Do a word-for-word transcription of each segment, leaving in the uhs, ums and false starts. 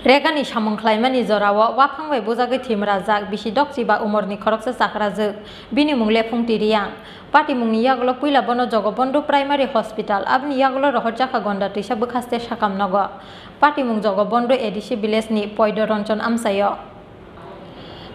Regani samung khlaimani jorao waphang bai bujagwi thwimrajak bisi dokchiba umorni khoroksa chakrajwk, bini mung Lephung Tiriang. Patimungni yagulo puila bono Jogobondhu Primary Hospital, aboni yagulo rohorjakha Gonda twisa bwkhaste sakam nogo. Patimung Jogobondhu A D C village ni Poido Ronchon amchaio.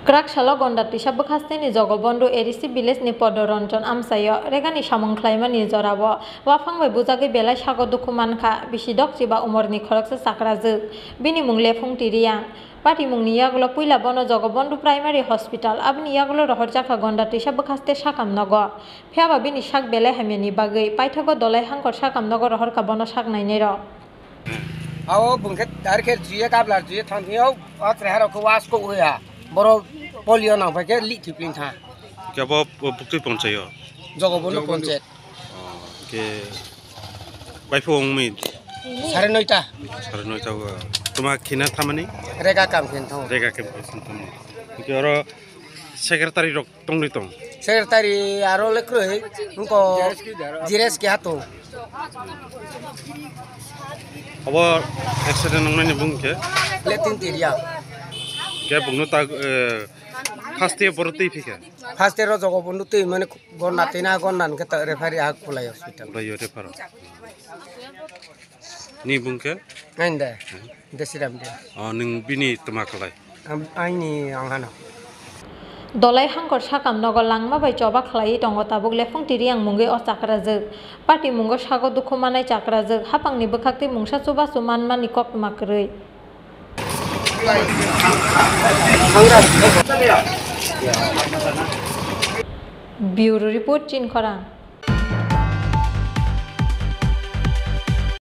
Kwrak salo Gonda twisa bwkhasteni Jogobondhu A D C village ni Poido Ronchon amchaio regani samung khlaimani jorao waphang bai bujagwi belai sago dukhu mankha bisi dokchiba umorni khoroksa chakrajwk, bini mung Lephung Tiriang. Patimungni yagulo puila bono Jogobondhu Primary Hospital, aboni yagulo rohorjakha Gonda twisa bwkhaste sakam nogo. Phiyaba bini sak belai hamyani bagwi paithago Dolai Hangkor sakam nogo rohorkha bono sak nainairok. Abo bungkhe dari khe juye kablar juye thang thio, o chwrairok khe was ko uya. Boro polio nang phai khe li thipling tha. Kebo buktui ponchaio. Jogobondhu ponchayat. Ke bai phung mi. Sare noita. Sare noita. Tuma khina thamani? Rega kam khin thang. Rega kam khin thamani. Ke oro secretary rok tongri tong. Secretary aro lekroi, nungko Jires ke hato. Abo accident nangmani bung ke? Lephung Tiriang. Ke bungno ta, eh, first year poro tei phika? First year o Jogobondhu tei mane gon natina gon nan ke ta referee ha Khulai hospital. Khulai refer. Ni bung ke? Ngain de. Desiram de. O, nung bini tuma khlai? Am-, aini ang hano. Dolai Hangkor sakam nogo langma bai choba khlaiwi tongo tabuk Lephung Tiriang mungwi o chakrajwk. Patimungo sago dukhu manai chakrajwk, hapangni bwkhaktwi mungsa chubachu manmani koktwma kwrwi. Bureau Report, Chinkhorang.